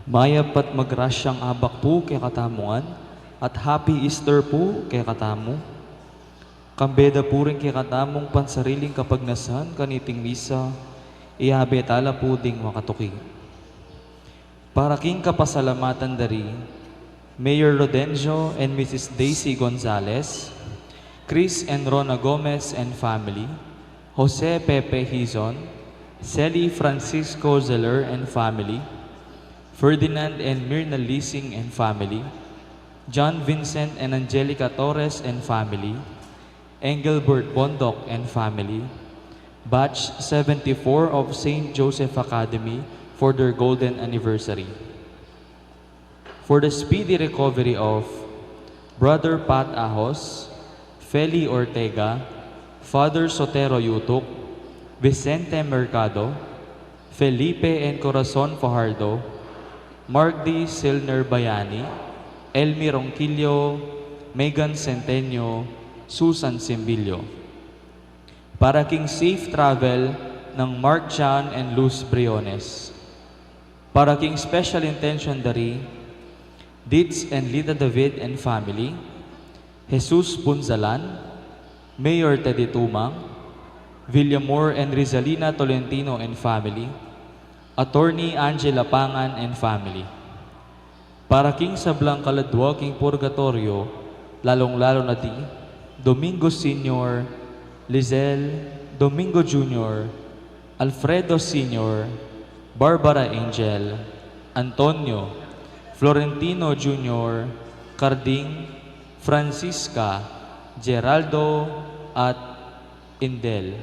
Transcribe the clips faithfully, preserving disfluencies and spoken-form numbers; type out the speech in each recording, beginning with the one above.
Mayap at magrasyang abak pu kekatamu ngan, at Happy Easter pu kekatamu. Kambe da pu ring kekatamung pansariling kapagnasan kaniting misa, iyabe tala pu ding makatuki. Para king kapasalamatan da ri Mayor Rodencio and Missus Daisy Gonzalez, Chris and Rona Gomez and family, Jose Pepe Hizon, Sally Francisco Zeller and family, Ferdinand and Mirna Lising and family, John Vincent and Angelica Torres and family, Engelbert Bondoc and family, Batch seventy-four of Saint Joseph Academy, for their golden anniversary. For the speedy recovery of Brother Pat Ahos, Feli Ortega, Father Sotero Yutuk, Vicente Mercado, Felipe and Corazon Fajardo, Mark D. Silner Bayani, Elmi Ronquillo, Megan Centeño, Susan Simbilio. Para king safe travel nang Mark John and Luz Briones. Para king special intention da ri Ditz and Lita David and family, Jesus Punzalan, Mayor Teddy Tumang, Villamor and Rizalina Tolentino and family, Attorney Angela Pangan and family. Para king sablang kaladwa king purgatoryo, lalung-lalu na di Domingo Senior, Lizelle, Domingo Junior, Alfredo Senior, Barbara Angel, Antonio, Florentino Junior, Carding, Francisca, Geraldo, at Indel.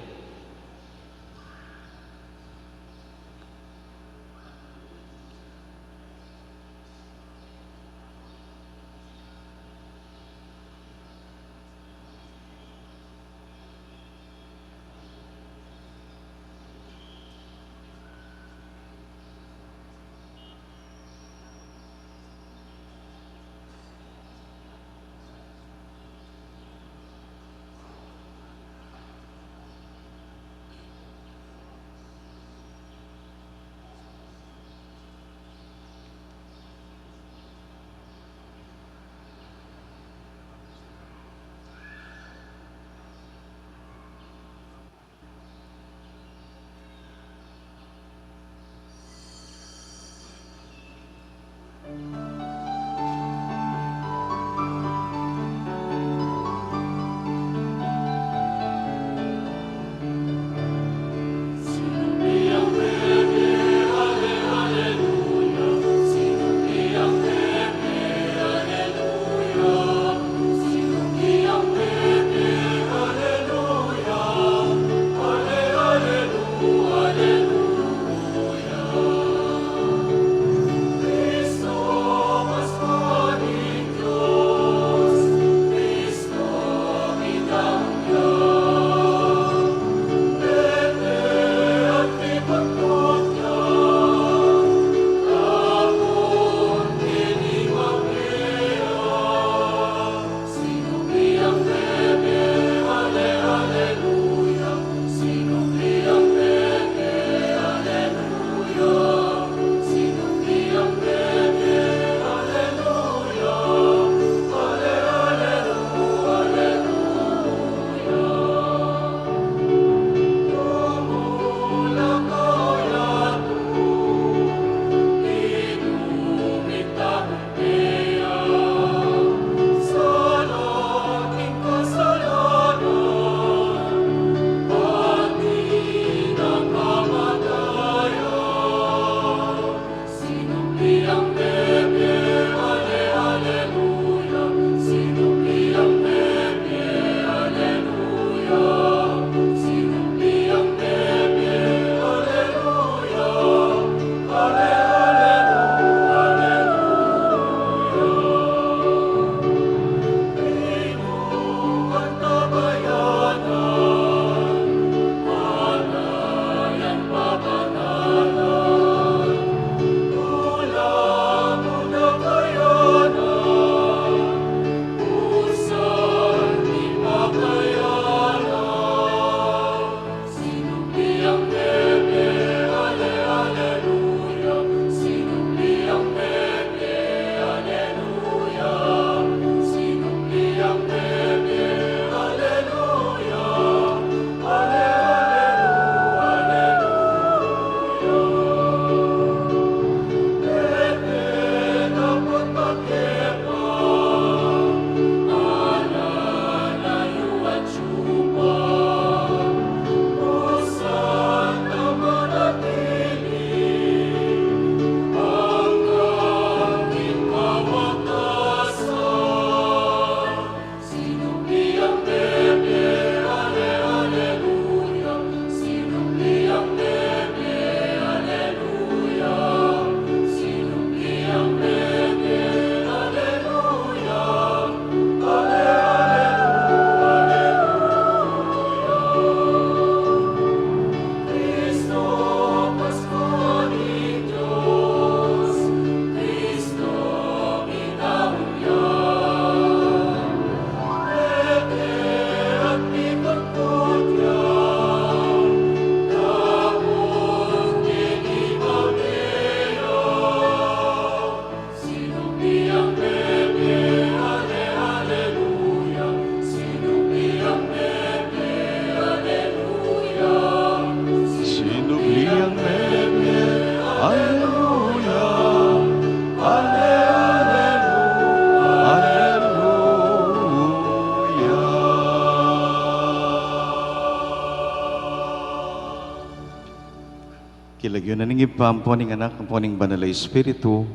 King lagyu na ning Ibpa, ampo ning Anak, ampo ning Banal a Espiritu.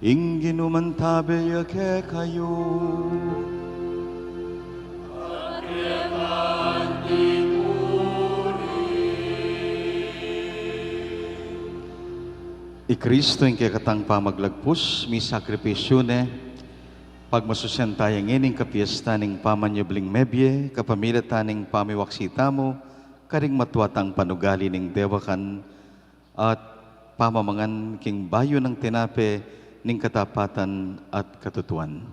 Ing Ginu mantabe ya kekayu. I Kristu ing kekatang pamaglagpus, misakripisyu ne, pagmasusian taya ngeni ing kapiestan ning pamanyubling mebie, kapamilatan ning pamiwaksi tamu karing matua tang panugali ning dewakan at pamamangan king bayu nang tinape ning katapatan at katutuan.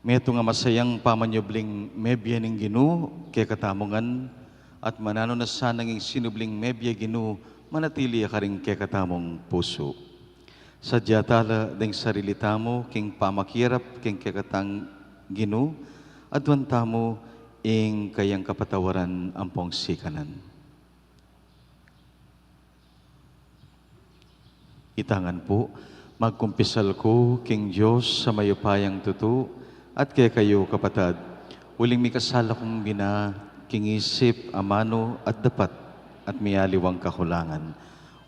Metung a masayang pamanyubling mebie ning Ginu kekatamu ngan, at mananu na sanang ing sinubling mebie, Ginu, manatili ya karing kekatamung pusu. Sadya tala deng sarili tamu king pamakirap king kekatang Ginu, aduan tamu ing kayang kapatawaran ampong sikanan. Ita ngan pu, magkumpisal ku king Dios a mayupayang tutu, at kekayu, kapatad, uling mikasala kung bina king isip, amanu, at dapat, at mialiwang kakulangan.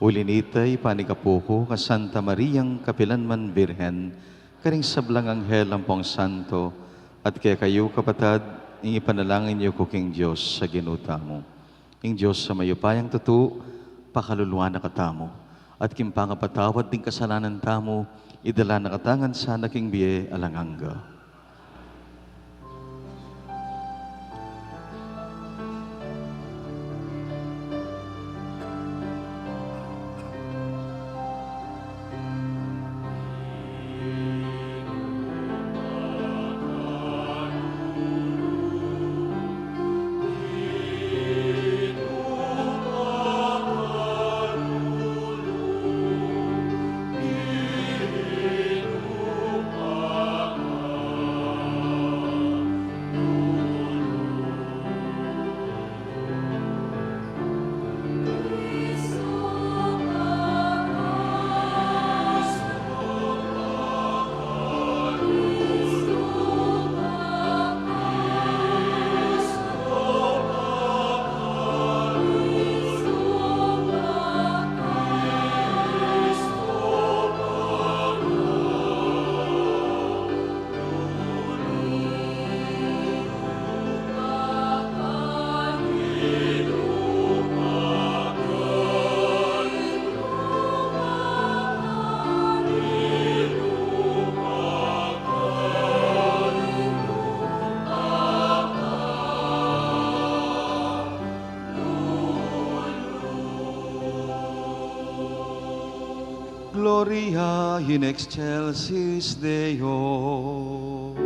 Uli nita, ipanigapu ku kang Santa Mariang kapilanman Birhen, karing sablang anghel ampong santo, at kekayu, kapatad, ing ipanalangin yu ku king Dios a Ginu tamu. Ing Dios a mayupayang tutu, pakaluluan na katamu, at king pangapatawad ding kasalanan tamu, idala na katamu ngan sana king bie alang angga. Gloria in excelsis Deo.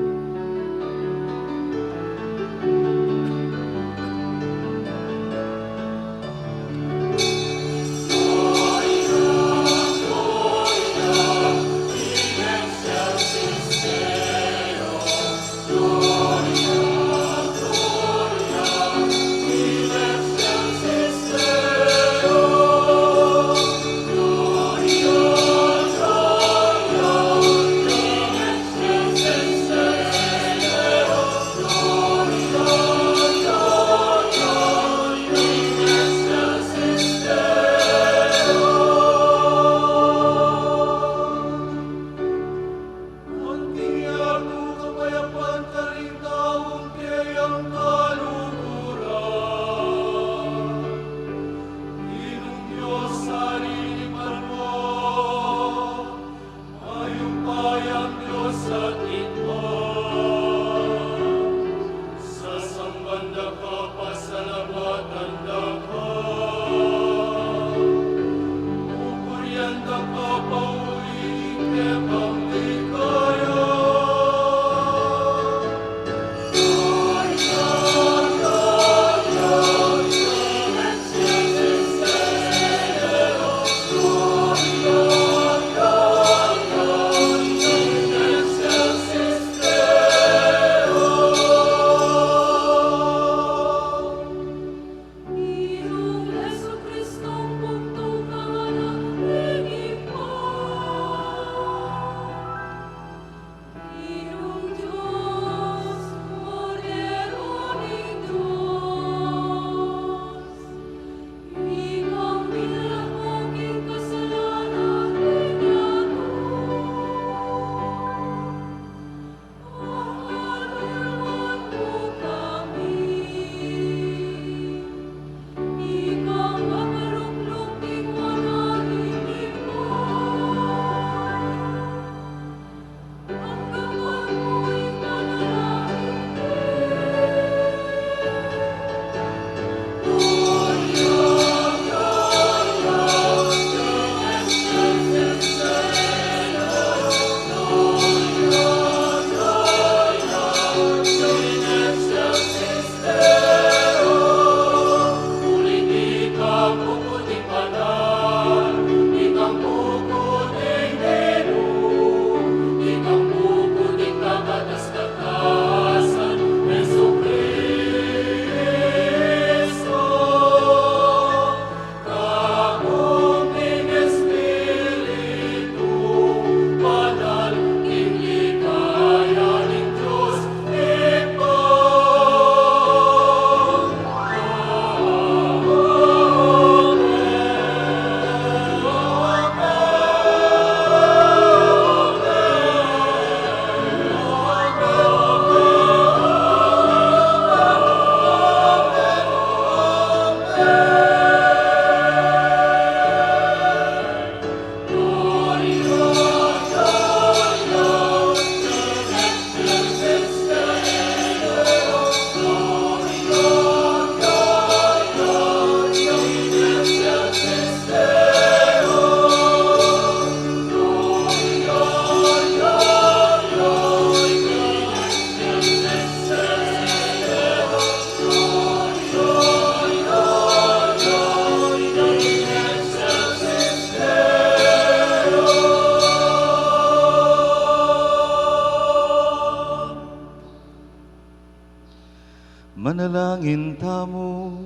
tamu.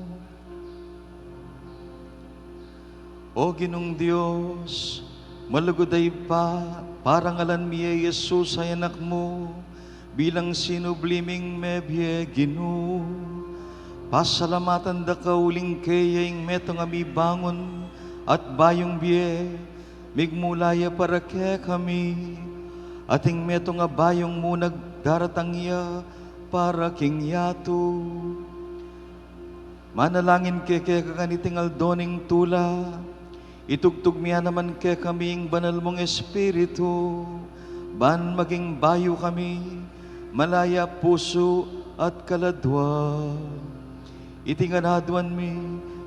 O Ginung Dios, malugud a Ibpa, parangalan mi i Jesus a Anak mu bilang sinubli ming mebie, Ginu. Pasalamatan da ka uling kaya ing metung a mibangun at bayung bie, migmula ya para kekami, at ing metung a bayung munag daratang ya para king yatu. Manalangin kami keka kaniting aldo ning tula, itugtug mi naman kekami ing banal mung Espiritu, ban maging bayu kami, malaya pusu at kaladwa. Iti ngan aduan mi,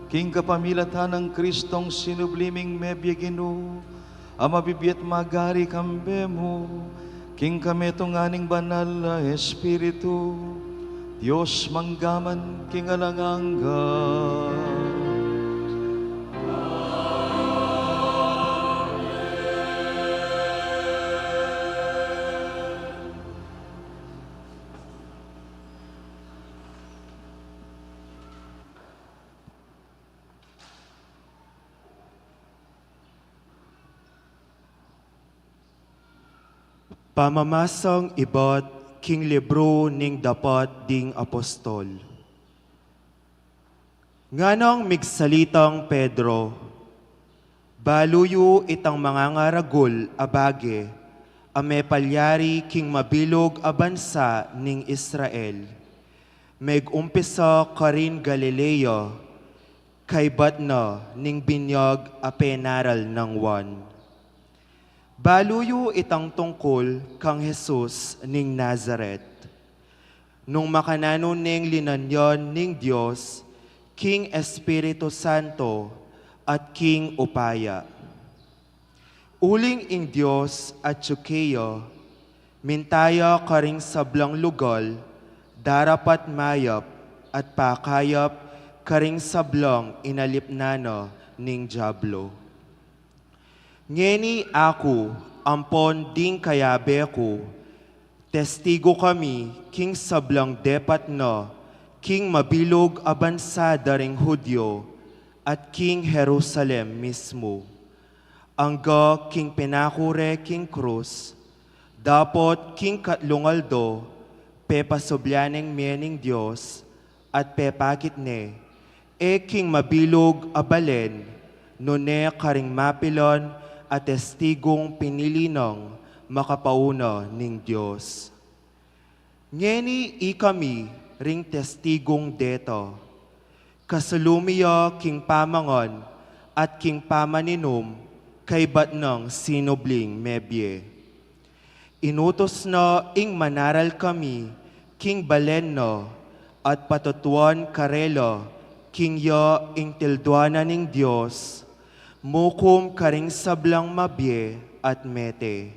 king kapamilatan nang Kristong sinubli ming mebie, Ginu, a mabibie at magari kambe mu, king kametungan ning Banal a Espiritu, Dios mangga man king alang angga. Pamamasang ibat king libru ning Dapat ding Apostol. Nganang migsalitang Pedro, balu yu itang mangangaragul a bage a mepalyari king mabilug a bansa ning Israel, megumpisa karin Galilea, kaybat na ning binyag a penaral nang Juan. Balu yu itang tungkul kang Jesus ning Nazaret, nung makananu neng linanyan ning Dios king Espiritu Santo at king upaya. Uling ing Dios atyu keya, minta ya karing sablang lugal darapat mayap at pakayap karing sablang inalipnan na ning Diablo. Ngeni aku ampon ding kayabe ku, testigu kami king sablang depat na king mabilug a bansa da ring Judio at king Jerusalem mismu, angga king pinaku re king krus, dapot king katlung aldo pepasubli neng mie ning Dios, at pepakit ne, e king mabilug a balen, nune karing mapilan a testigung pinili nang makapauna ning Dios. Ngeni ikami ring testigung deta. Kasalu mi ya king pamangan at king pamaninum kaybat nang sinubling mebie. Inutus na ing manaral kami king balen na at patutuan karela king ya ing tilduan na ning Dios, mukum karing sablang mabie at mete.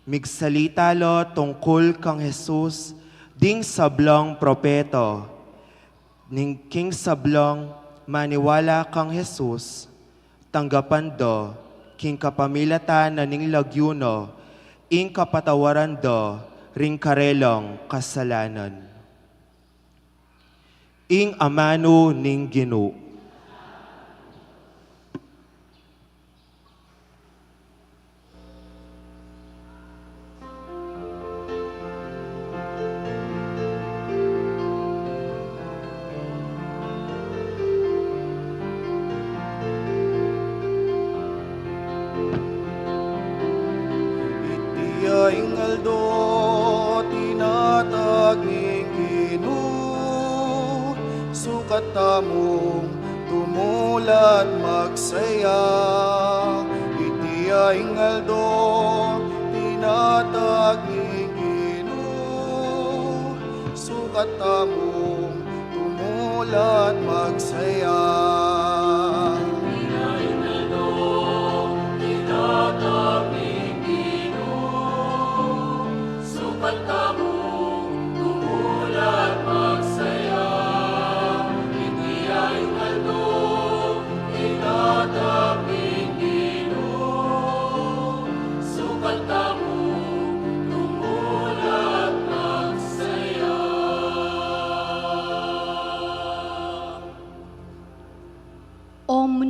Migsalita la tungkul kang Jesus ding sablang propeta, ning king sablang maniwala kang Jesus, tanggapan da king kapamilatan na ning lagyu na ing kapatawaran da ring karelang kasalanan. Ing amanu ning Ginu. Iti ya ing aldo tinatag ning Ginu, sukat tamung tumula at magsaya. Iti ya ing aldo tinatag ning Ginu, sukat tamung tumula at magsaya.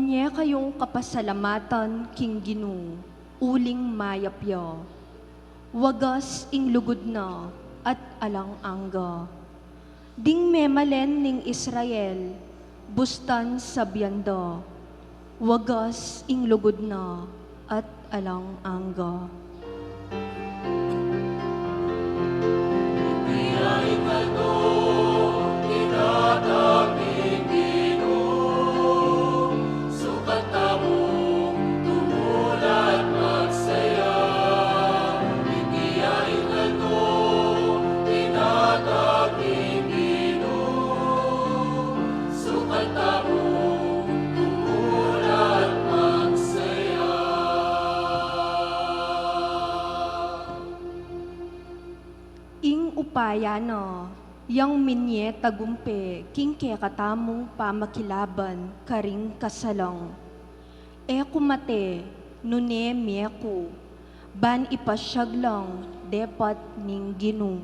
Nye kayung kapasalamatan king Ginu, uling mayap ya. Wagas ing lugud na at alang angga. Ding memalen ning Israel, bustan sabian da, wagas ing lugud na at alang angga. Ing upaya na, yang minye tagumpe king kekatamung pamakilaban karing kasalang. E ku mate, nune mie ku, ban ipasyag lang depat ning Ginu.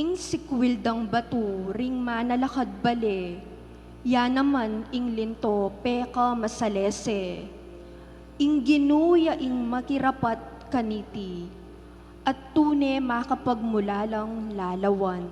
Ing sikwil dang batu ring manalakad bale, ya naman ing linto pekamasalese. Ing Ginu ya ing makirapat kaniti, at tune makapagmulalang lalawan.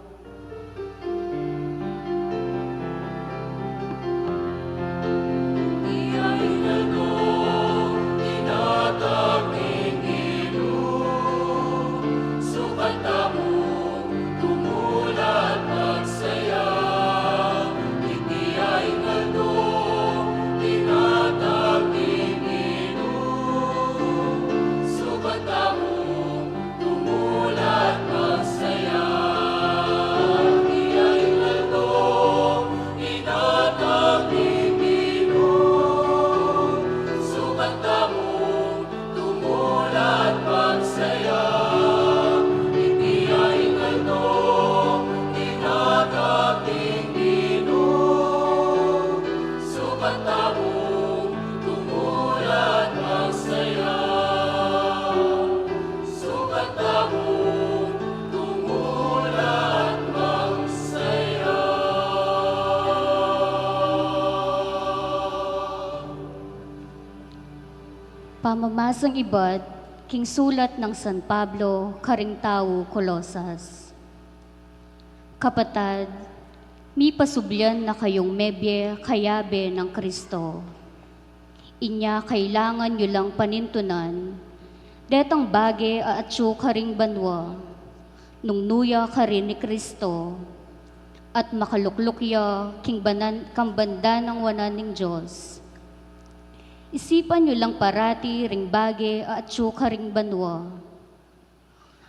Pamamasang ibat king sulat nang San Pablo karing tau Colosas. Kapatad, mipasublian na kayung mebie kayabe nang Kristo. Inya kailangan yu lang panintunan detang bage a atyu karing banua, nung nu ya karin i Kristo, at makalukluk ya king banan-, kang banda nang wanan ning Dios. Isipan yu lang parati ring bage a atyu karing banua,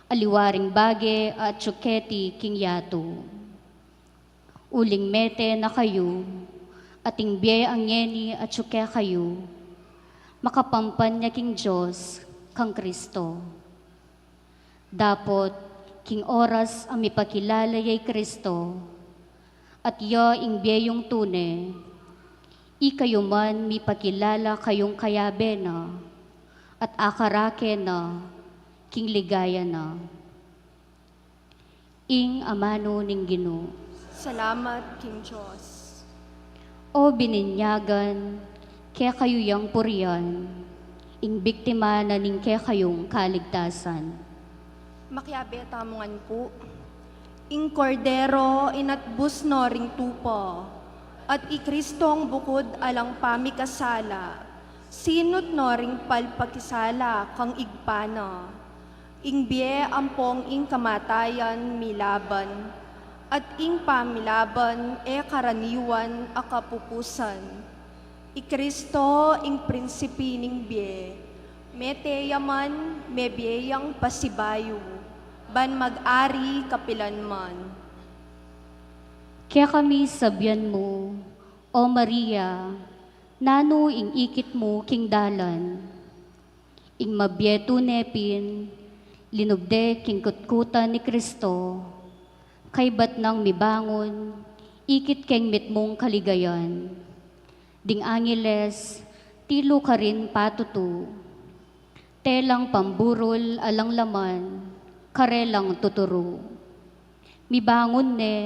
aliwa ring bage a atyu keti king yatu. Uling mete na kayu, at ing bie a ngeni atyu kekayu, makapampanya king Dios kang Kristo. Dapot king oras a mipakilala ye i Kristo, at ya ing bie yung tune, ikayu man mipakilala kayung kayabe na, at akarake na king ligaya na. Ing amanu ning Ginu. Salamat king Dios. O bininyagan, kekayu yang purian, ing biktima na ning kekayung kaligtasan. Makiabe tamu ngan pu. Ing Kordero inatbus no ring tupa, at i Kristong bukud alang pamikasala, sinut no ring palpakisala kang Ibpa na. Ing bie ampong ing kamatayan milaban, at ing pamilaban e karaniwan a kapupusan. I Kristo ing prinsipi ning bie, mete ya man, mebie yang pasibayu, ban mag-ari kapilanman. Kekami sabian mu, O Maria, nanu ing ikit mu king dalan. Ing mabie tune pin, linub de king kutkutan ni Kristo, kaybat nang mibangun, ikit keng mitmung kaligayan. Ding angeles, tilu karin patutu. Telang pamburul alang laman, karelang tuturu. Mibangun ne,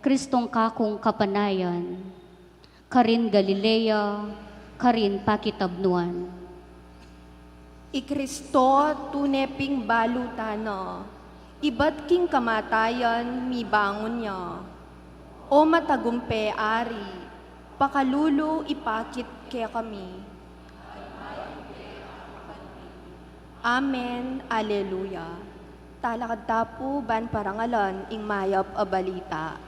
Kristong kakung kapanayan, karin Galilea, karin pakitabnuan. I Kristo tune ping balu tana, ibat king kamatayan mibangun ya. O matagumpe Ari, pakalulu ipakit kekami. Amen. Aleluya. Talakad ta pu ban parangalan ing mayap a balita.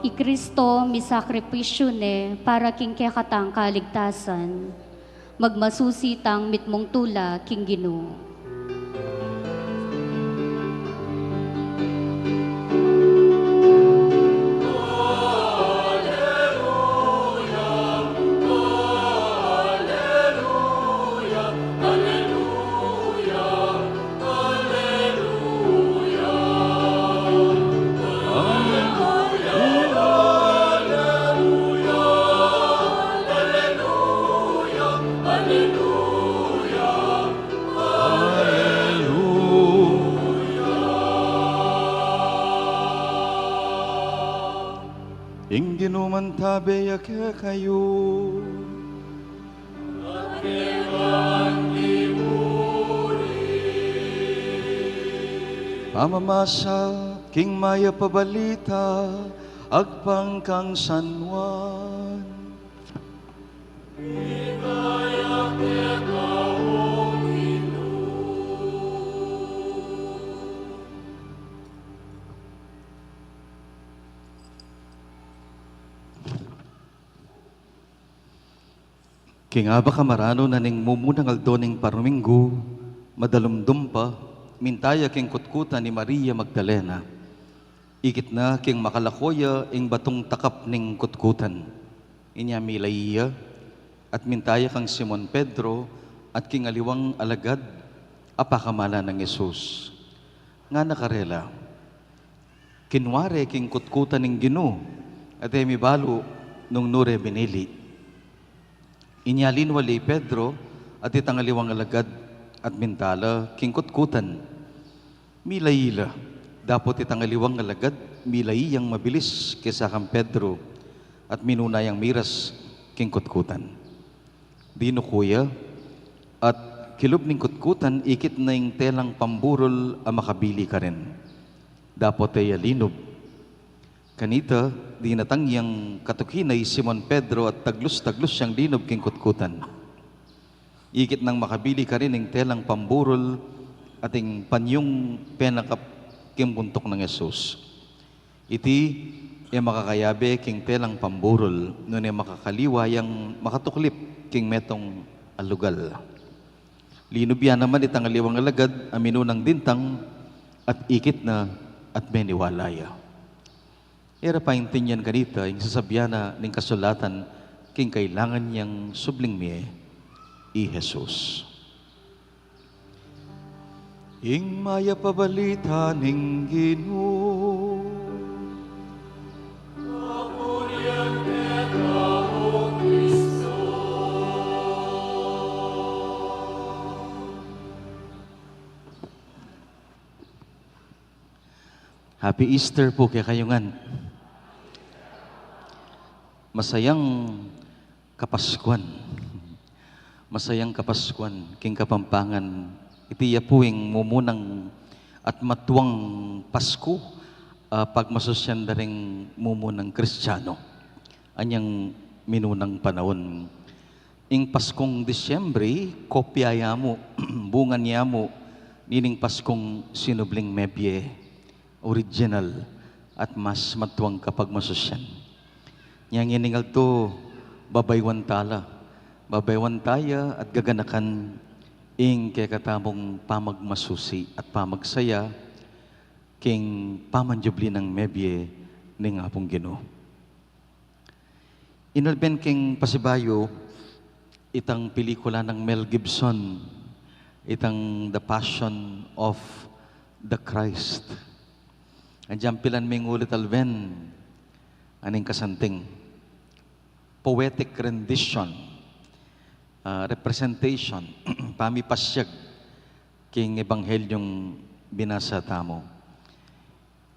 I Kristo misakripisyu ne para king kekatang kaligtasan. Magmasusi tang mitmung tula king Ginu. Ing Ginu mantabe ya kekayu. Pamamasa king mayap a balita agpang kang San Juan. King abak a maranu na ning mumunang aldo ning paruminggu, madalumdum pa, minta ya king kutkutan i Maria Magdalena. Ikit na king makalako ya ing batung takap ning kutkutan. Inya milai ya, at minta ya kang Simon Pedro, at king aliwang alagad a pakamalan nang Jesus. Ngana karela, Kinua re king kutkutan ning Ginu, at e mibalu nung nu re binili. Inya linwal ya i Pedro at itang aliwang alagad at minta la king kutkutan. Milai la, dapot itang aliwang alagad milai yang mabilis kesa kang Pedro, at minuna yang miras king kutkutan. Dinuku ya, at kilub ning kutkutan ikit na ing telang pamburul a makabili karin. Dapot e ya linub. Kanita, dinatang yang katuki na i Simon Pedro at taglus-taglus yang linub king kutkutan. Ikit nang makabili karin ing telang pamburul at ing panyung penakap king buntuk nang Jesus. Iti e makakayabe king telang pamburul, nune makakaliwa yang makatuklip king metung a lugal. Linub ya naman itang aliwang alagad a minunang dintang at ikit na at meniwala ya. E ra paintindian kanita ing sasabian na ning kasulatan king kailangan yang subling mie i Jesus. Ing mayap a balita ning Ginu. Papurian kita, O Kristo. Happy Easter pu kekayu ngan. Masayang Kapaskuan. Masayang Kapaskuan king Kapampangan Iti ya pu ing mumunang at matuang Pasku, ah, pagmasusyan da ring mumunang Kristiano. Anyang minunang panaun. Ing Paskung Disyembre, kopya ya mu, bunga ya mu, nining Paskung sinubling mebie, original, at mas matuang kapagmasusyan. Nyang iningal tu, babaywan tala, babaywan taya at gaganakan ing kekatamung pamagmasusi at pamagsaya king pamanjubli nang mebie ning Apung Ginu. Inalben king pasibayu itang pelikula nang Mel Gibson, itang The Passion of the Christ. Agyang pilan ming ulit alben, aning kasanting, poetic rendition, ah, representation, pamipasyag king ebanghelyung binasa tamu.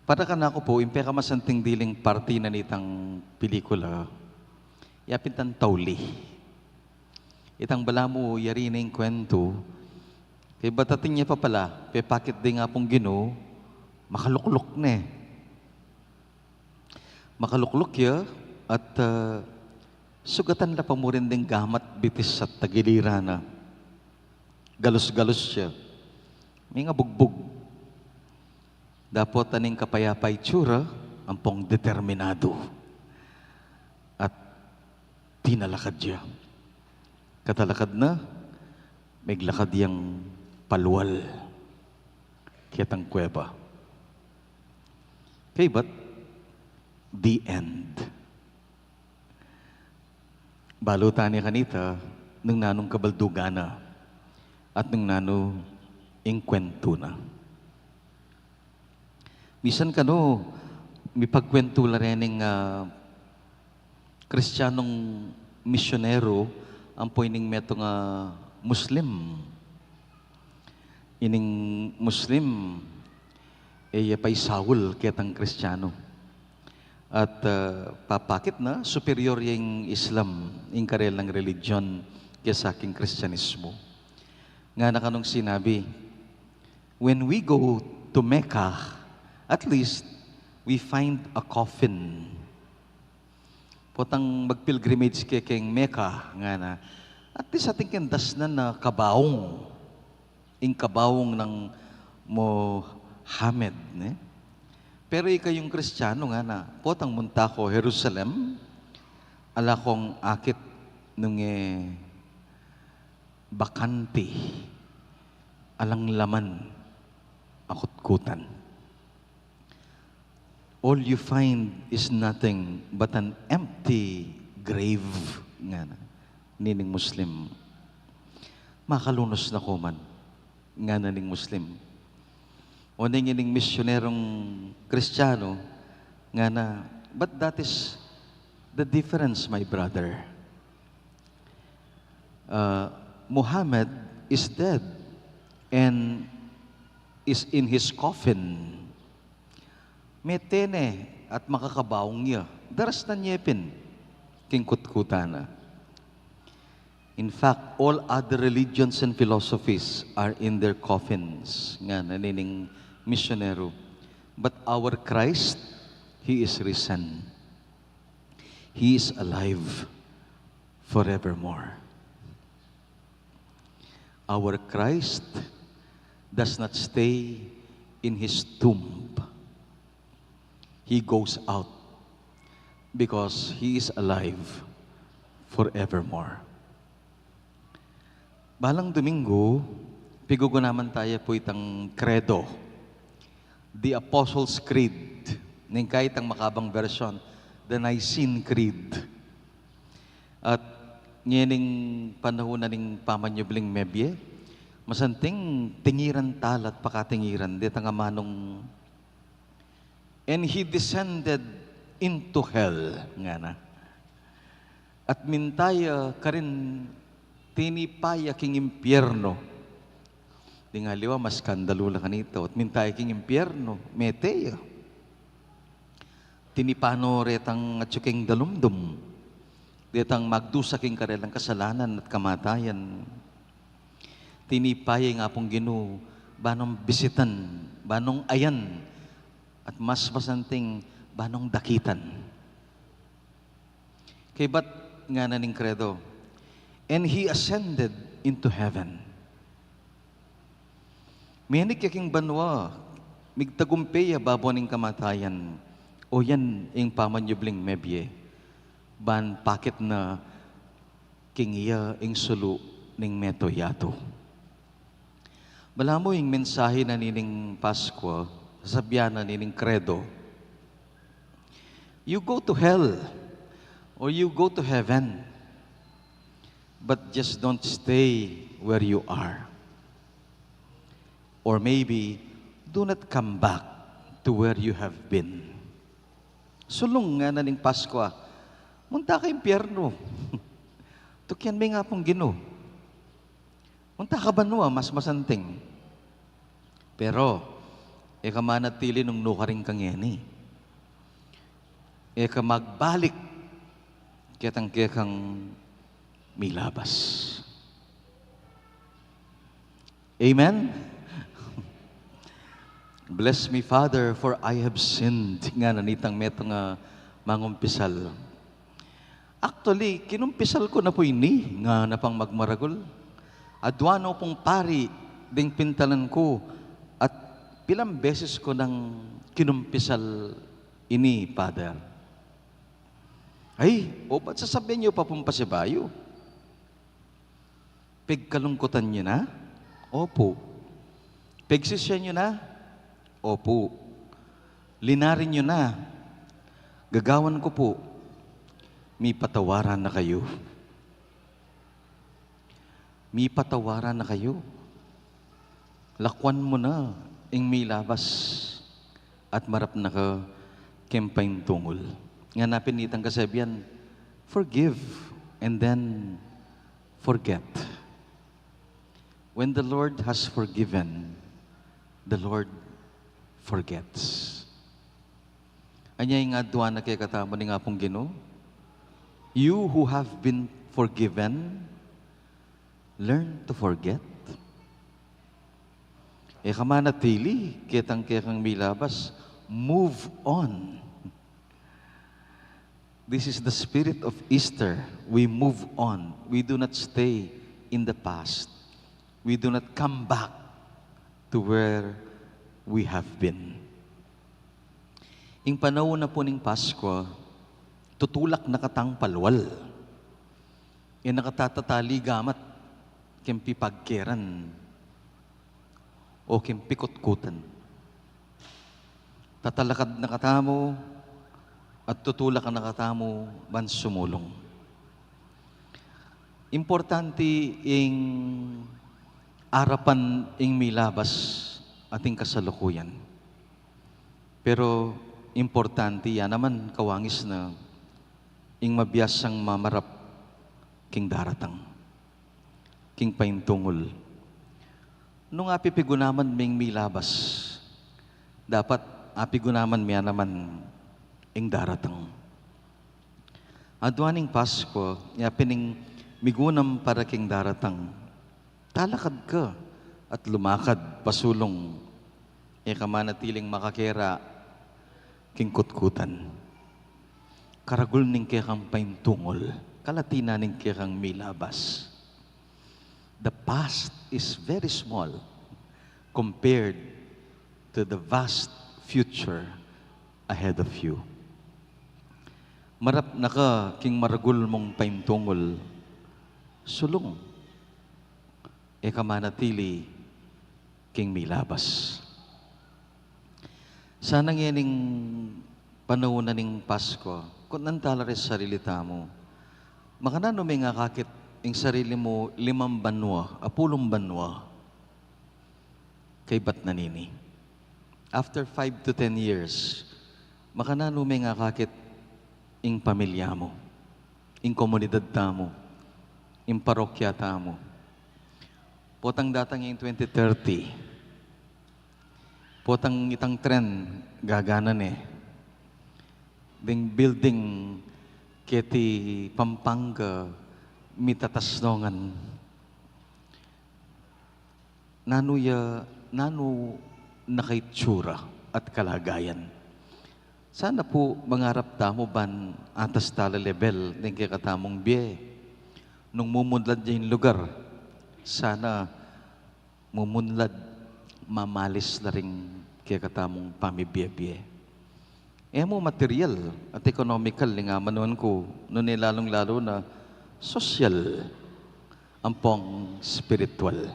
Para kanaku pu, ing pekamasanting diling parti na nitang pelikula, ya pin itang tauli. Itang balamu yari ne ing kwentu, kaybat atin ya pa pala, pepakit ding Apung Ginu, makalukluk ne. Makalukluk ya, at, ah, sugatan la pa murin ding gamat, bitis at tagiliran na. Galus-galus ya. Mingabugbug. Dapot aning kapayapa itsura, ampong determinadu. At tinalakad ya. Katalakad na, miglakad yang palual ketang kuweba. Kaybat, the end. Balu tane kanita nung nanung kabaldugan na at nung nanu ing kwentu na. Misan kanu, mipagkwentu la rening, ah, Kristianong misyonero ampo ining metung a Muslim. Ining Muslim, e ya paisaul ketang Kristiano. At, ah, papakit na superior ya ing Islam, ing karelang religion, kesa king Kristianismo. Ngana kanung sinabi, "When we go to Mecca, at least we find a coffin." Potang mag-pilgrimage ke keng Mecca, ngana, at least atin keng dasnan a kabaung, ing kabaung nang Mohammed, ne? Pero ikayung Kristiano, ngana, potang munta ku Jerusalem, ala kung akit nung e bakante, alang laman a kutkutan. "All you find is nothing but an empty grave," ngana nining Muslim. "Makalunus na ku man," ngana ning Muslim. Oneng ining misyonerong Kristiano, ngana, "But that is the difference, my brother. Uh, Muhammad is dead and is in his coffin." Mete ne at makakabaung ya. Darasnan ye pin king kutkutan na. "In fact, all other religions and philosophies are in their coffins," ngana nining misyonero. "But our Christ, he is risen. He is alive forevermore." Our Christ does not stay in his tomb. He goes out because he is alive forevermore. Balang Domingo, pigugunaman taya pu itang Credo, the Apostles' Creed, ning kaitang makabang version, the Nicene Creed. At ngening panaun na ning pamanyubling mebie, masanting tingiran tala at pakatingiran detang amanung, "And he descended into hell," ngana. "At minta ya karin, tinipa ya king impyerno." Ding aliwa, maskandalu la kanita, "At minta ya king impyerno, mete ya. Tinipa no retang atyu king dalumdum, detang magdusa king karelang kasalanan at kamatayan." Tinipa ya ing Apung Ginu, ba nong bisitan, ba nong ayan, at mas masanting, ba nong dakitan. Kaybat ngana ning Credo, "And he ascended into heaven." Menik ya king banua, migtagumpe ya babo ning kamatayan, o yan ing pamanyubling mebie, ban pakit na king iya ing sulu ning meto yatu. Balamu ing mensahe na nining Paskwa, sasabian na nining Credo, "You go to hell or you go to heaven, but just don't stay where you are. Or maybe, do not come back to where you have been." Sulung ngana ning Paskwa, "Munta ka impyernu. Tukian me ing Apung Ginu. Munta ka banua mas masanting. Pero, e ka manatili nung nukarin ka ngeni. E ka magbalik ketang kekang milabas." Amen? "Bless me, Father, for I have sinned," ngana nitang metung a mangumpisal. "Actually, kinumpisal ku na pu ini," ngana pang magmaragul. "Adua no pung pari ding pintalan ku at pilang beses ku nang kinumpisal ini, Father." "Ay, o ba't sasabian yu pa pung pasibayu? Pegkalungkutan yu na?" "Opu." "Pegsisian yu na?" "Opu." "Linarin yu na?" "Gagawan ku pu." "Mipatawaran na kayu. Mipatawaran na kayu. Lakuan mu na ing milabas at marap na ka keng paintungul." Ngana pin nitang kasabian, "Forgive and then forget." When the Lord has forgiven, the Lord forgets. Anya ing adua na kekatamu ning Apung Ginu, "You who have been forgiven, learn to forget." E ka manatili ketang kekang milabas, move on. This is the spirit of Easter. We move on. We do not stay in the past. We do not come back to where we have been. Ing panaun na pu ning Paskwa, tutulak na katang palual. E na ka tatatali gamat keng pipagkeran o keng pikutkutan. Tatalakad na katamu at tutulak na katamu ban sumulung. Importante ing arapan ing milabas at ing kasalukuyan. Pero importante ya naman, kawangis na, ing mabiasang mamarap king daratang, king paintungul. Nung apipigunaman me ing milabas, dapat apigunaman me ya naman ing daratang. Adua ning Paskwa, ya pin ing migunam para king daratang. Talakad ka at lumakad pasulung, e ka manatiling makakera king kutkutan. Karagul ning kekang paintungul, kalati na ning kekang milabas. The past is very small compared to the vast future ahead of you. Marap na ka king maragul mung paintungul, sulung. E ka manatili king milabas. Sana ngening panaun na ning Paskwa, kutnan tala ring sarili tamu. Makananu me ing akakit ing sarili mu limang banua, apulung banua? Kaybat na nini. After five to ten years, makananu me ing akakit ing pamilya mu, ing komunidad tamu, ing parokya tamu? Potang datang ing twenty thirty, potang itang tren gagana ne, ding building keti Pampanga mitatas no ngan. Nanu ya, nanu na ka itsura at kalagayan? Sana pu mangarap tamu ban atas tala lebel ning kekatamung bie. Nung mumunlad ya ing lugar, sana mumunlad, mamalis la ring kekatamung pamibie-bie. E mu material at ekonomikal ing amanuan ku, nune lalung-lalu na sosyal ampong espiritual.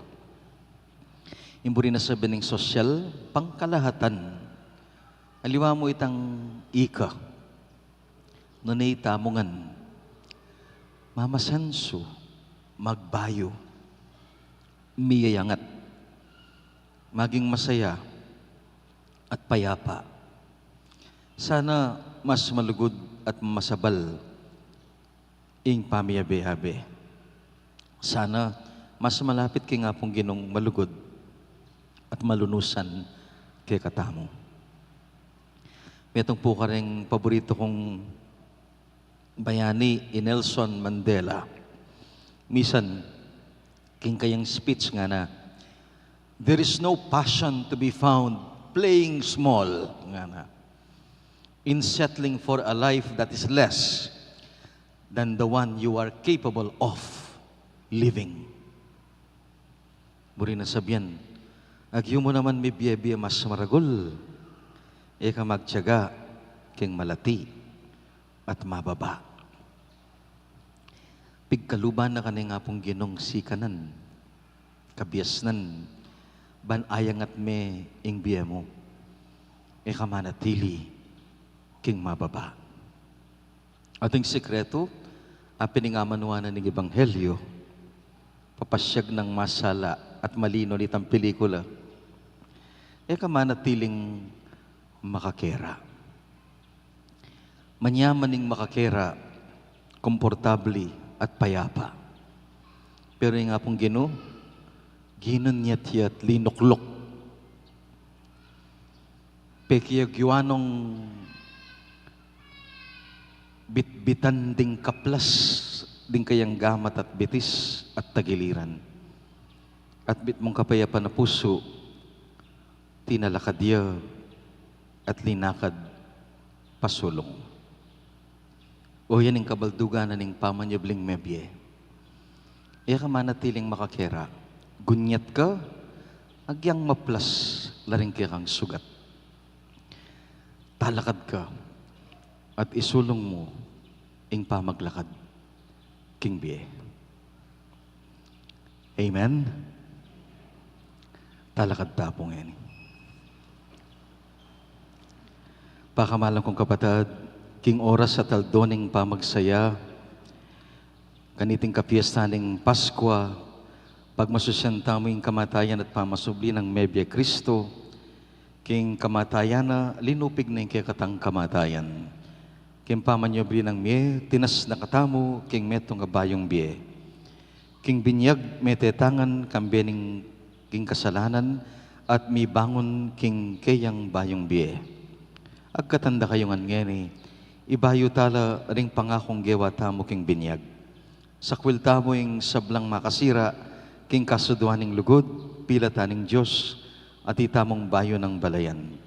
Ing buri na sabian ning sosyal, pangkalahatan. Aliwa mu itang ika, nune itamu ngan mamasensu, magbayu, miyayangat, maging masaya at payapa. Sana mas malugud at masabal ing pamiabe-abe. Sana mas malapit king Apung Ginung malugud at malunusan kekatamu. Metung pu karing paboritu kung bayani, i Nelson Mandela. Misan king kayang speech ngana, "There is no passion to be found playing small," ngana, "in settling for a life that is less than the one you are capable of living." Buri na sabian, agyu mu naman mibie-bie mas maragul, e ka magtiyaga king malati at mababa. Pigkaluban na ka ning Apung Ginung sikanan, kabiasnan, ban ayangat me ing bie mu, e ka manatili king mababa. Ating sekretu, apin ing amanuan na ning ebanghelyo, papasiag nang masala at malino nitang pelikula, e ka manatiling makakera. Manyaman ing makakera, komportable at payapa. Pero ing Apung Ginu, ginunyat ya at linukluk. Pekiagyuan nong bitbitan ding kaplas ding kayang gamat at bitis at tagiliran. At mitmung kapayapan a pusu, tinalakad ya at linakad pasulung. O yan ing kabaldugan na ning pamanyubling mebie. E ka manatiling makakera, gunyat ka, agyang maplas la ring kekang sugat. Talakad ka, at isulung mu ing pamaglakad king bie. Amen? Talakad ta pu ngeni. Pakamalan kung kapatad, king oras at aldo ning pamagsaya kaniting kapiestan ning Paskua, pagmasusian tamu ing kamatayan at pamasubli nang mebie Kristo. King kamatayan na, linupig na ing kekatang kamatayan. King pamanyubli nang mie, tinas na katamu king metung a bayung bie. King binyag, mete ta ngan kambe ning king kasalanan at mibangun king keyang bayung bie. Agkatan da kayu ngan ngeni, ibayu tala ring pangakung gewa tamu king binyag. Sakwil tamu ing sablang makasira king kasuduan ning lugud, pilatan ning Dios, at itamung bayu nang balayan.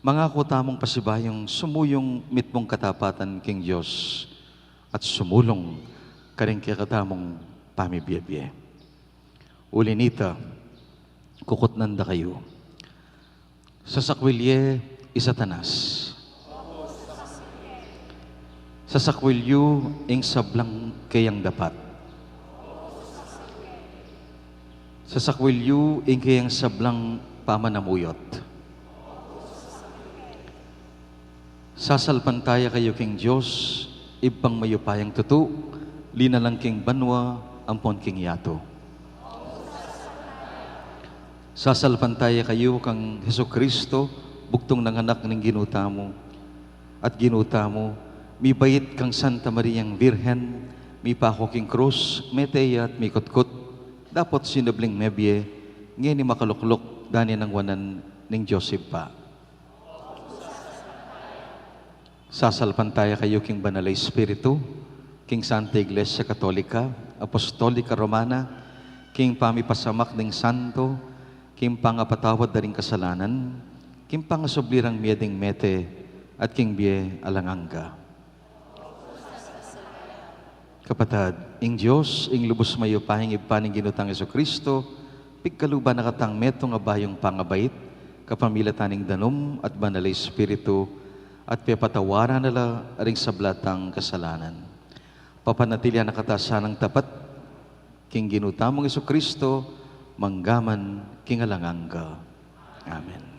Mangaku tamung pasibayung sumuyung mitmung katapatan king Dios at sumulung karing kekatamung pamibie-bie. Uli nita, kukutnan da kayu. Sasakwil ye i Satanas. Sasakwil yu ing sablang keyang dapat. Sasakwil yu ing keyang sablang pamanamuyot. Sasalpantaya kayu king Dios, Ibpang mayupayang tutu, linalang king banua ampon king yatu. Sasalpantaya kayu kang Jesucristo, bugtung nang Anak ning Ginu tamu, at Ginu tamu, mibait kang Santa Mariang Virgen, mipaku king krus, mete ya at mikutkut, dapot sinubling mebie, ngeni makalukluk, dane nang wanan ning Dios Ibpa. Sasalpantaya kayu king Banal a Espiritu, king Santa Iglesia Katolika, Apostolika, Romana, king pamipasamak ning santo, king pangapatawad da ring kasalanan, king pangasubli rang mie ding mete, at king bie alang angga. Kapatad, ing Dios, ing lubus mayupayang Ibpa ning Ginu tang Jesucristo, pigkaluban na katang metung a bayung pangabait, kapamilatan ning danum at banal a Espiritu, at pepatawaran na la ring sabla tang kasalanan. Papanatilian na kata sanang tapat, king Ginu tamung Jesucristo, mangga man king alang angga. Amen.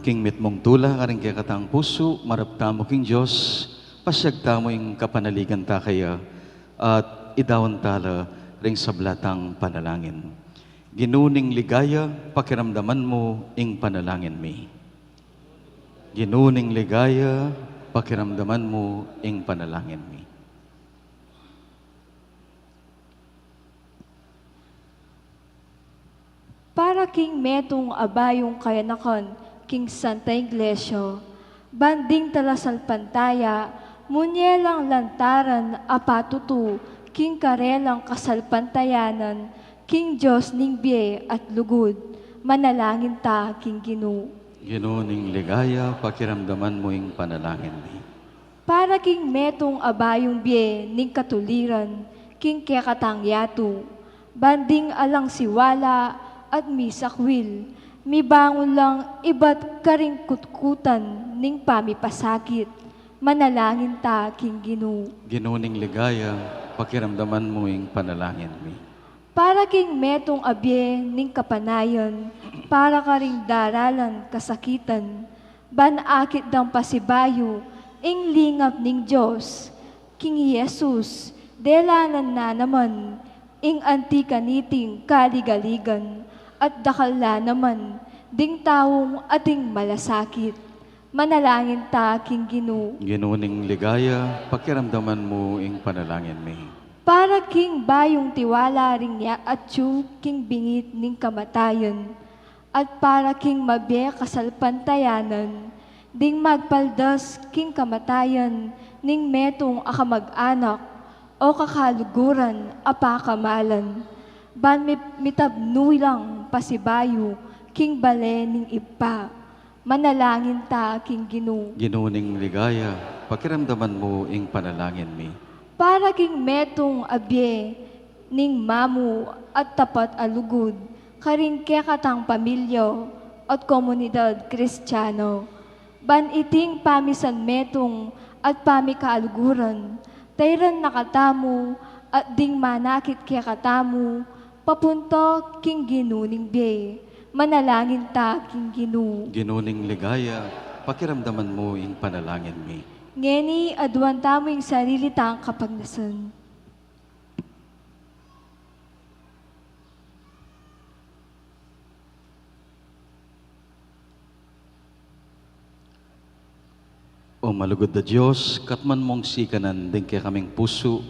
King mitmung tula, karing kekatang pusu, marap tamu king Dios, pasiag tamu ing kapanaligan ta kaya, at idaun tala ring sabla tang panalangin. Ginu ning ligaya, pakiramdaman mu ing panalangin mi. Ginu ning ligaya, pakiramdaman mu ing panalangin mi. Para king metung a bayung kayanakan king Santa Iglesia, ban ding talasalpantaya, munye lang lantaran a patutu king karelang kasalpantayanan king Dios ning bie at lugud. Manalangin ta king Ginu. Ginu ning ligaya, pakiramdaman mu ing panalangin mi. Para king metung a bayung bie ning katuliran king kekatang yatu, ban ding alang siwala at misakwil, mibangun lang ibat karing kutkutan ning pamipasakit. Manalangin ta king Ginu. Ginu ning ligaya, pakiramdaman mu ing panalangin mi. Para king metung a bie ning kapanayan, para karing daralan kasakitan, ban akit dang pasibayu ing lingap ning Dios. King Jesus, delanan na naman ing anti kaniting kaligaligan, at dakal la naman ding taung ating malasakit. Manalangin ta king Ginu. Ginu ning ligaya, pakiramdaman mu ing panalangin mi. Para king bayung tiwala ring ya atyu king bingit ning kamatayan, at para king mabie kasalpantayanan ding magpaldas king kamatayan ning metung a kamag-anak o kakaluguran a pakamalan, ban mi-, mitabnu lang pasibayu king bale ning Ibpa. Manalangin ta king Ginu. Ginu ning ligaya, pakiramdaman mu ing panalangin mi. Para king metung a bie ning mamu at tapat a lugud karing kekatang pamilya at komunidad Kristiano, ban iting pamisanmetung at pamikaluguran, tairan na katamu at ding manakit kekatamu, papunta king Ginu ning bie. Manalangin ta king Ginu. Ginu ning ligaya, pakiramdaman mu ing panalangin mi. Ngeni, aduan tamu ing sarili tang kapagnasan. O malugud a Dios, katmuan mung sikanan ding kekaming pusu,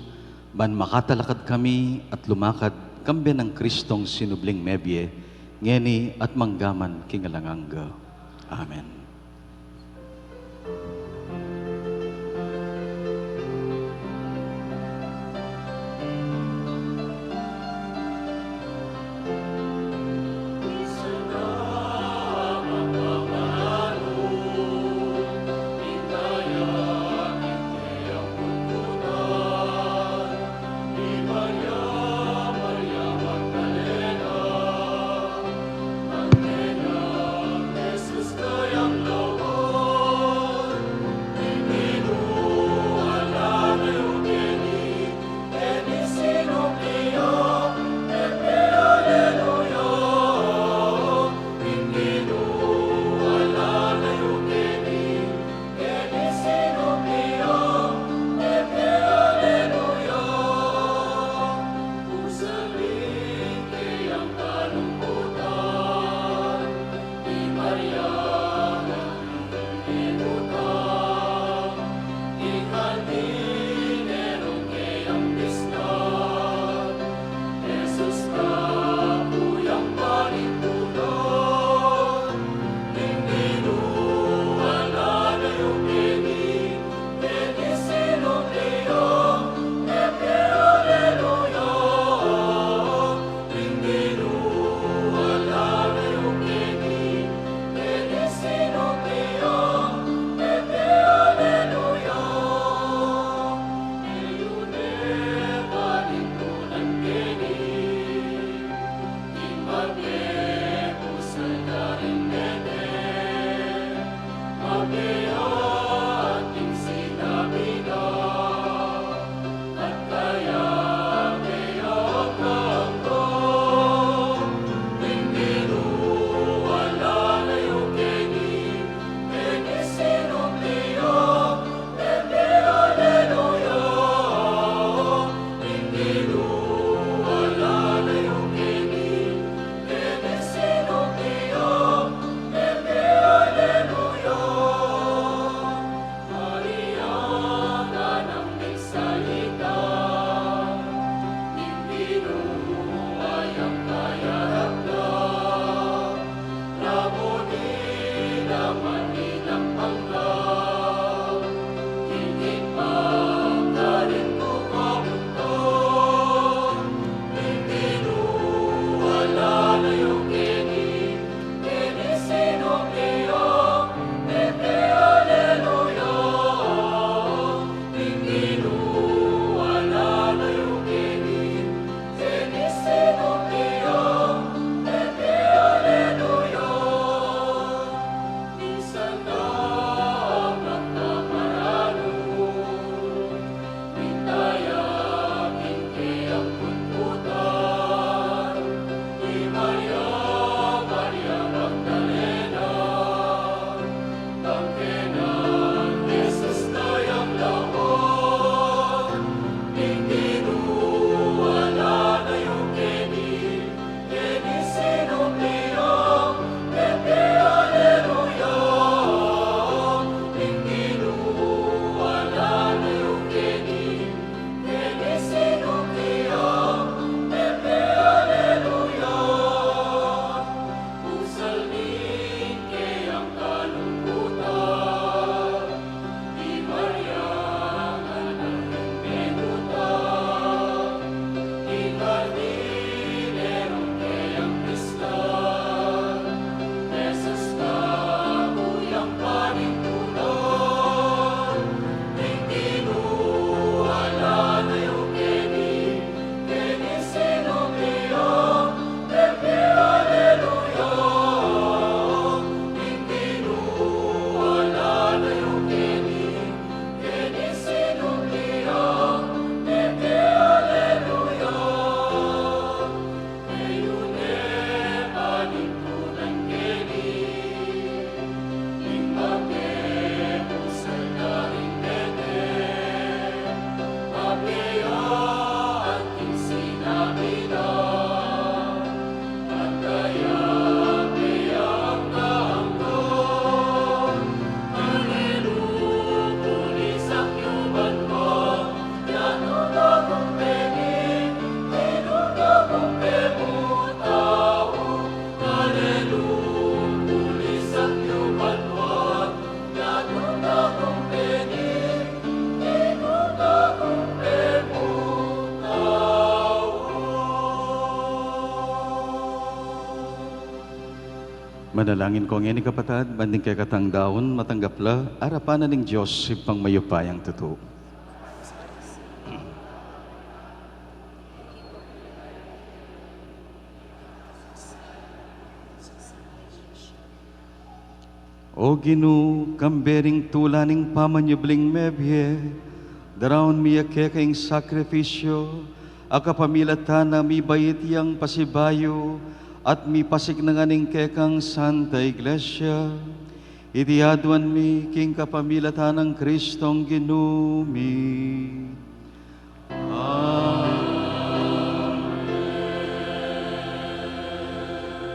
ban makatalakad kami at lumakad kambe nang Kristong sinubling mebie, ngeni at manggaman king alang angga. Amen. Panalangin ko ngeni, kapatad, ban ding kekatang daun matanggap la arapan na ning Dios Ibpang mayupayang tutu. O Ginu, kambe ring tula ning pamanyubling mebie, daraun mi ya keka ing sakrifisyo a kapamilatan na mibait yang pasibayu at mipasiknangan ning kekang Santa Iglesia. Iti aduan mi king kapamilatan nang Kristong Ginu mi. Amen.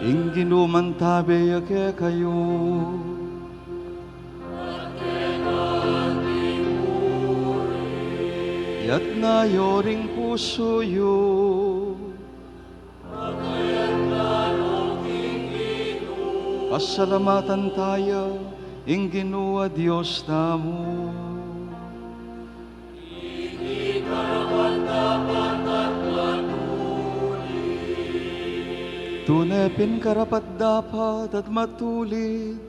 Ing Ginu mantabe ya kekayu. Iyatas yu ring pusu yu. Pasalamatan taya ing Ginu a Dios tamu. Tune pin karapat-dapat at matulid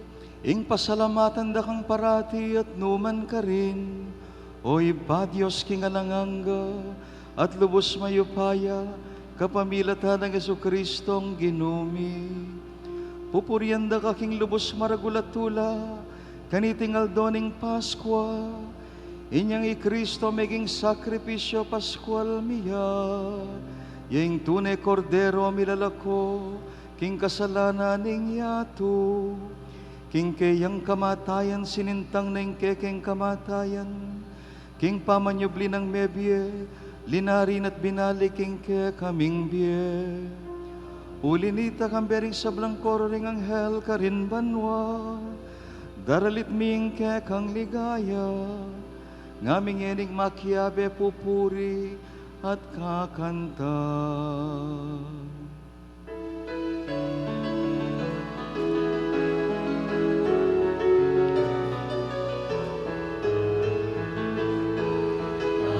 ing pasalamatan da kang parati at nukarin man, O Ibpa, Dios king alang angga at lubus mayupaya, kapamilatan nang Jesucristong Ginu mi. Pupurian da ka king lubus maragul a tula kaniting aldo ning Paskua. Inyang i Kristo meging sakripisyo Paskual mi ya, ya ing tune Kordero milalako king kasalanan ning yatu. King keyang kamatayan sinintang na ing kekeng kamatayan, king pamanyubli nang mebie, linari na't binalik ing kekaming bie. Uli nita, kambe ring sablang koro ring anghel karin banua, daralit mi ing kekang ligaya, ngaming ngening makiabe pupuri at kakanta.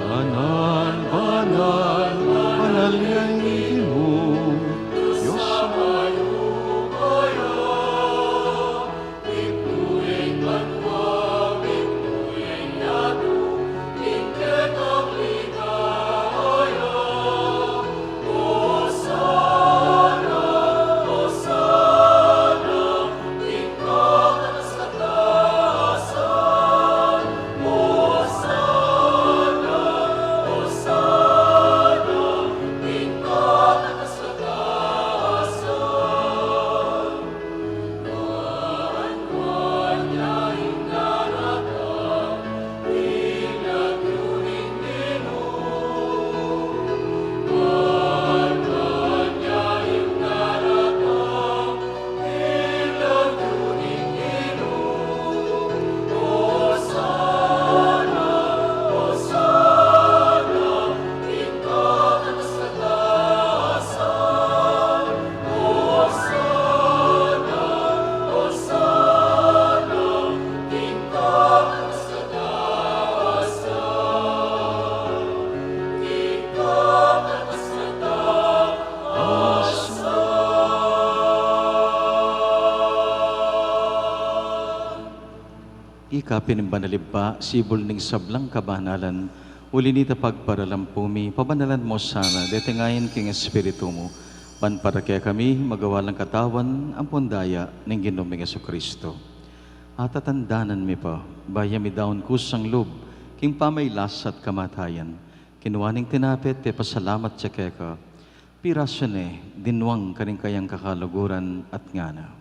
Banal, banal, banal ya ing Ginu, Dios a mayupaya. Ika pin ing banal Ibpa, sibul ning sablang kabanalan, uli nita pagparalampu mi, pabanalan mu sana dete ngeni king Espiritu mu, ban para kekami magawa lang katawan ampon daya ning Ginu ming Jesucristo. Atatandanan mi pa, bayu mi daun kusang lub king pamailas at kamatayan, kinua ne ing tinape at pepasalamat ya keka, pirasu ne, dinwang karing kayang kakaluguran at ngana: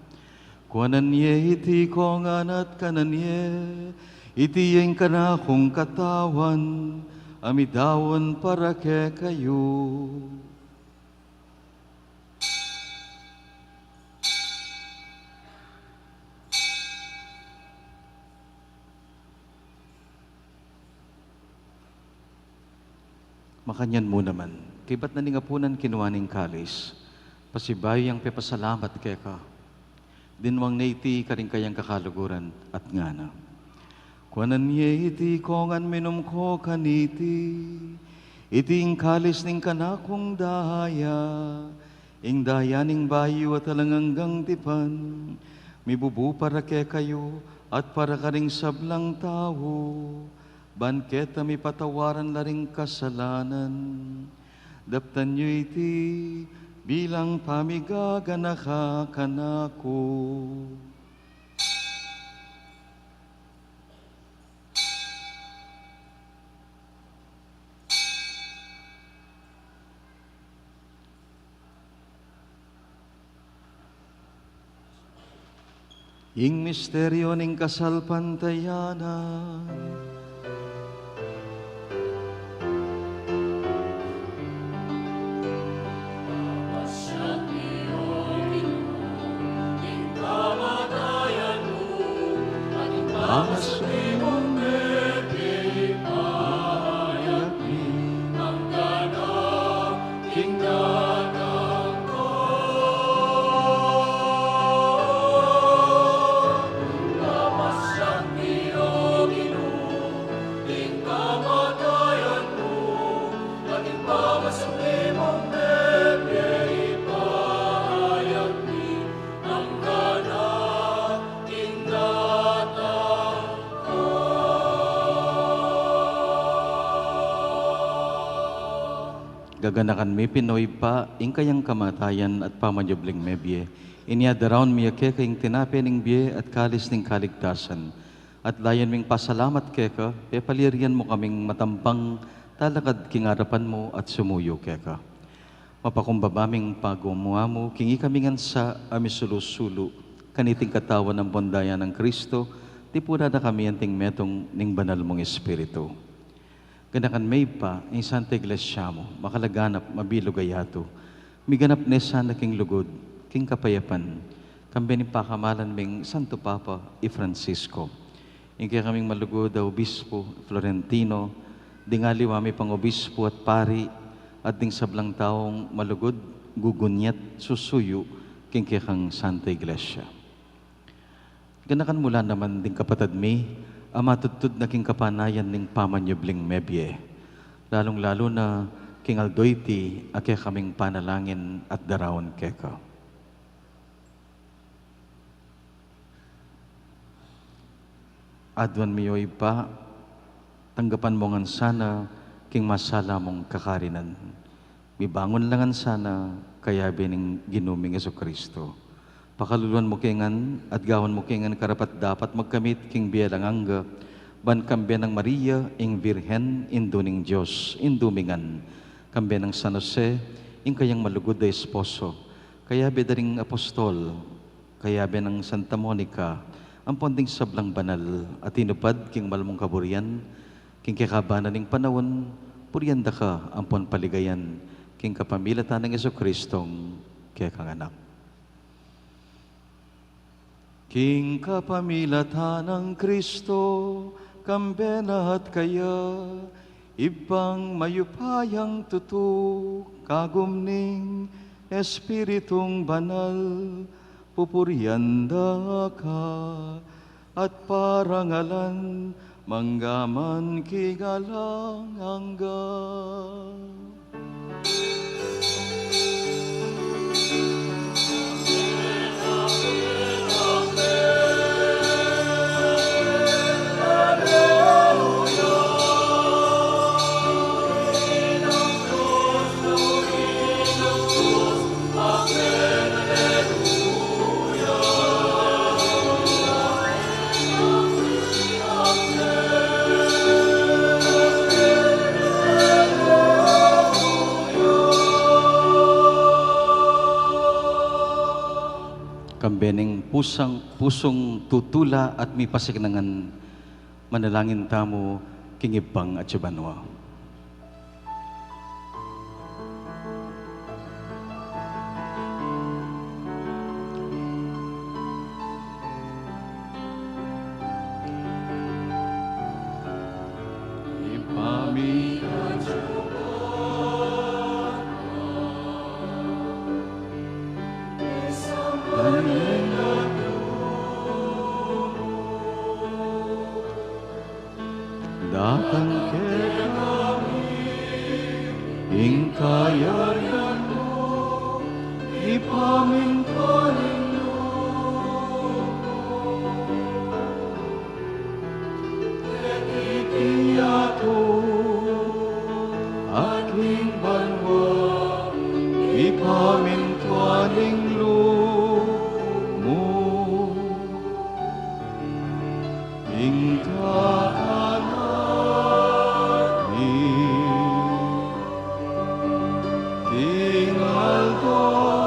Kuanan ye iti kongan at kanan ye, iti ya ing kanakung katawan a midaun para kekayu. Makanyan mu naman, kaybat na ning apunan, kinua ne ing kalis, pasibayu yang pepasalamat keka, dinwang ne iti karing kayang kakaluguran at ngana: Kuanan ye iti kongan, minum ko kaniti, iti ing kalis ning kanakung daya, ing daya ning bayu at alang anggang tipan, mibubu para kekayu at para karing sablang tau, ban keta mipatawaran la ring kasalanan. Daptan yu iti bilang pamigaganaka kanaku. Ing misteryu ning kasalpantayanan. Pamasakli mung mebie, ipahayag mi, angga na king datang ka. Pamasakli, O Ginu, ing kamatayan mu, at ing pamasakli mung mebie, ipahayag mi, angga na king datang ka. Gaganakan mi pin, O Ibpa, ing kayang kamatayan at pamanyubling mebie. Inya daraun mi ya keka ing tinape ning bie at kalis ning kaligtasan. At layun ming pasalamat keka, pepalirian mu kaming matampang talakad king arapan mu at sumuyu keka. Mapakumbaba ming pagumu-amu king ikami ngan sa a misulu-sulu kaniting katawan ampon daya nang Kristo, tipunan na kami anting metung ning banal mung Espiritu. Ganakan me Ibpa ing Santa Iglesia mu, makalaganap, mabilug a yatu, miganap ne sana king lugud, king kapayapan, kambe ning pakamalan ming Santo Papa i Francisco, ing kekaming malugud a Obispo Florentino, ding aliwa mi pang obispo at pari, at ding sablang taung malugud, gugunyat, susuyu king kekang Santa Iglesia. Ganakan mu la naman ding kapatad mi a matudtud na king kapanayan ning pamanyubling mebie, lalung-lalu na king aldo iti a kekaming panalangin at daraun keka. Aduan mi, O Ibpa, tanggapan mu ngan sana king masala mung kakarinan. Mibangun la ngan sana kayabe ning Ginu ming Jesucristo. Pakaluluan mu ke ngan at gawan mu ke ngan karapat-dapat magkamit king bie alang angga, ban kambe nang Maria ing Birhen, Indu ning Dios, Indu mi ngan, kambe nang San Jose, ing kayang malugud a esposo, kayabe da ring apostol, kayabe nang Santa Monica, ampon ding sablang banal a tinupad king malmung kaburian, king kekabanan ning panaun, purian da ka ampon paligayan, king kapamilatan nang Jesucristong kekang Anak. King kapamilatan nang Kristo, kambe na at kaya, Ibpang mayupayang tutu, kagum ning Espiritung Banal, pupurian da ka, at parangalan manggaman king alang angga. Kambe ning pusang, pusung tutula at mipasiknangan, manalangin tamu king Ibpang atsu banua. Ibpa mi, datang kekami ing kayarian mu, mipamintuan ing lub Ing kakanan mi king aldo-aldo,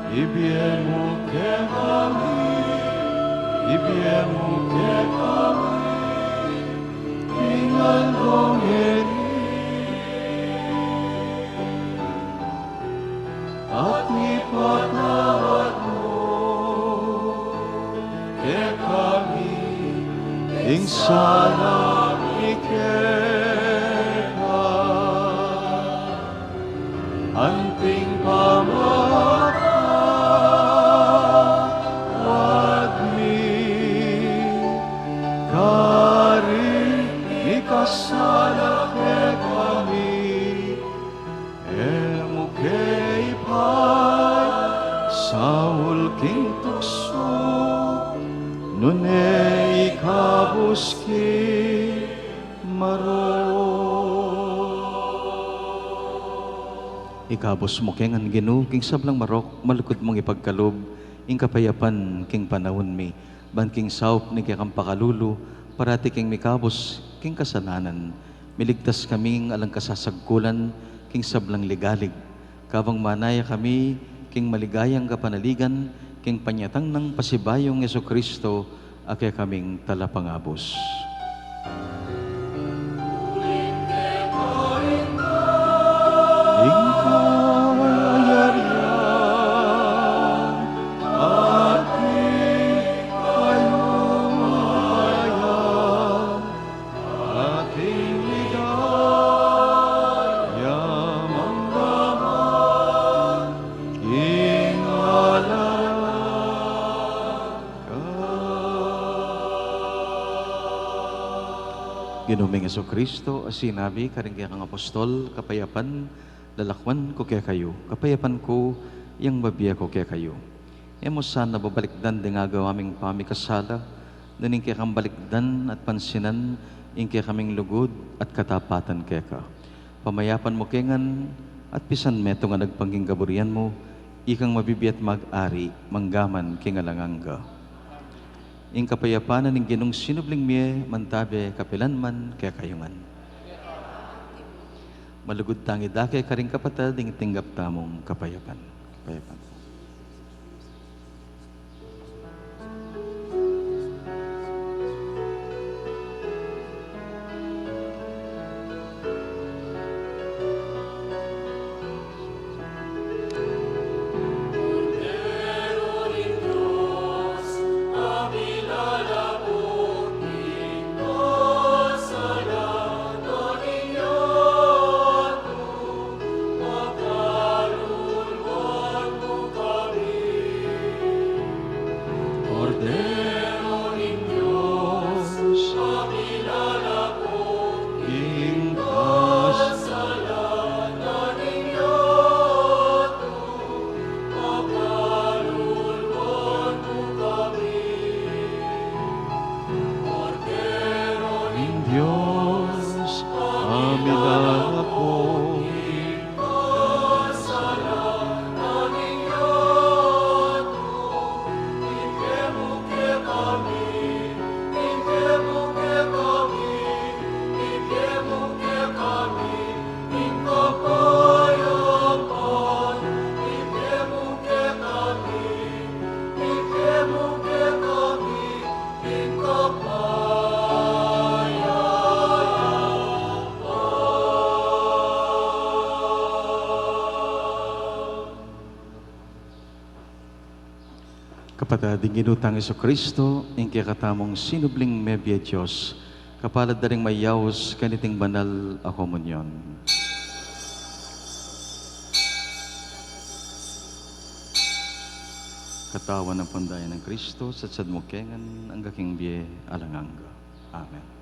ibie mu kekami, ibie mu kekami, king aldo ngeni. At ipatawad mu kekami ing sala mi keka, anting pamapatawad mi karing mikasala kekami. E mu ke ipaisaul king tuksu, nune ikabus king marok. Ikabus mu ke ngan, Ginu, king sablang marok, malugud mung ipagkalub ing kapayapan king panaun mi, ban king saup ning kekang pakalulu, parati kaming mikabus king kasalanan, miligtas kaming alang kasasagkulan king sablang ligalig, kabang manaya kami king maligayang kapanaligan king panyatang nang pasibayung Jesucristo, a kekaming Talapangabus. Ing kayarian at ing kayumayan at ing ligaya mangga man king alang angga. Ginu ming Jesucristo, a sinabi karing kekang apostol, kapayapan lalakwan ku kekayu, kapayapan ku yang bibie ku kekayu. E mu sana babalikdan ding agawa ming pamikasala, nune ing kekang balikdan at pansinan ing kekaming lugud at katapatan keka. Pamayapan mu ke ngan at pisan metung a nagpang king kaburian mu, ikang mabibie at mag-ari mangga man king alang angga. Ing kapayapan na ning Ginung sinubling mie, mantabe kapilan man kekayu ngan. Malugud tang idake karing kapatad ing tinggap tamung kapayapan. Kapayapan. Kordero ning Dios, a milalako king kasalanan ning yatu, pakalulwan mu kami. Kordero ning Dios, a milalako king kasalanan ning yatu, ibie mu kekami, ibie mu kekami, ibie mu kekami ing kapayapan, ibie mu kekami, ibie mu kekami ing kapayapan. Kapatad, ing Ginu tang Jesucristo, ing kekatamung sinubling mebie Dios, kapalad da ring mayaus kaniting banal a komunyon. Katawan ampong daya nang Kristo, sadsad mu ke ngan angga king bie alang angga. Amen.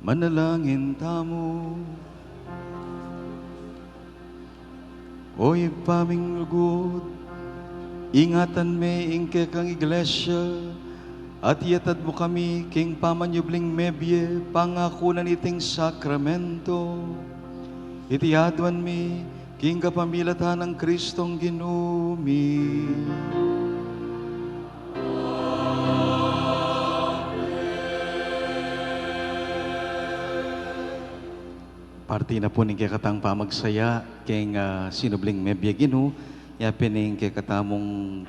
Manalangin tamu. O Ibpa ming lugud, ingatan me ing kekang iglesia, at iyatad mu kami king pamanyubling mebie, pangaku na niting sakramento. Iti aduan mi king kapamilatan nang Kristong Ginu mi. Parti na pu ning kekatang pamagsaya king, ah, sinubling mebie Ginu, yapin ing kekatamung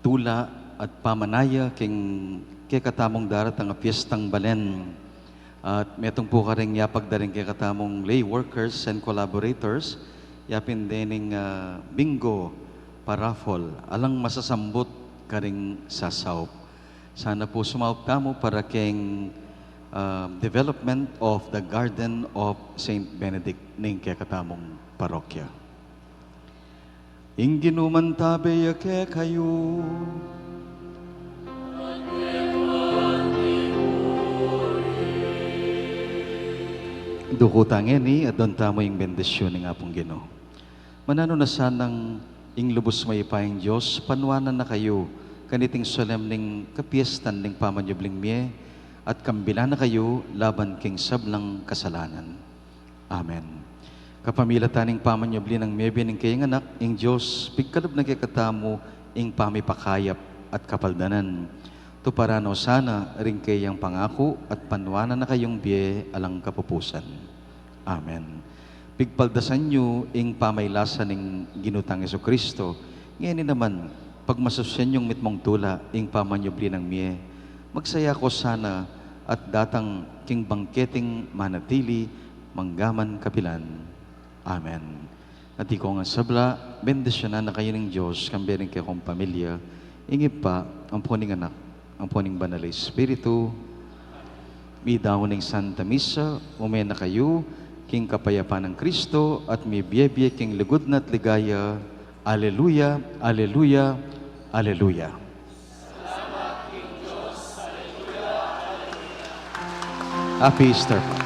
tula at pamanaya king kekatamung daratang a piestang balen. At metung pu karing yapagdaring kekatamung lay workers and collaborators, yapin dening, ah, bingo, paraffle, alang masasambut karing sasaup. Sana pu sumaup tamu para king, ah, development of the Garden of Saint Benedict ning kekatamung parokya. Ing Ginu mantabe ya kekayu. Duku ta ngeni, adwan tamu ing bendisyun ning Apung Ginu. Mananu na sanang ing lubus mayupayang Dios, panuanan na kayu kaniting solemneng kapiestan ning pamanyubling mie, at kambilan na kayu laban king sablang kasalanan. Amen. Kapamilatan ning pamanyubli nang mebie ning kayang Anak, ing Dios pigkalub na kekatamu ing pamipakayap at kapaldanan. Tuparan no sana ring kayang pangaku at panuanan na kayung bie alang kapupusan. Amen. Pigpaldasan yu ing pamaylasa ning Ginu tang Jesucristo. Ngeni naman, pagmasusian yung mitmung tula ing pamanyubli nang mie, magsaya ko sana at datang king bangketing manatili manggaman kapilan. Amen. At iko nga sabla, bendisyunan na kayu ning Dios, kambe ring kekong pamilya, ing Ibpa, ampo ning Anak, ampo ning Banal a Espiritu. Midaun ing Santa Misa, ume na kayu king kapayapan nang Kristo, at mibiebie king lugud na at ligaya. Aleluya, aleluya, aleluya. Happy Easter.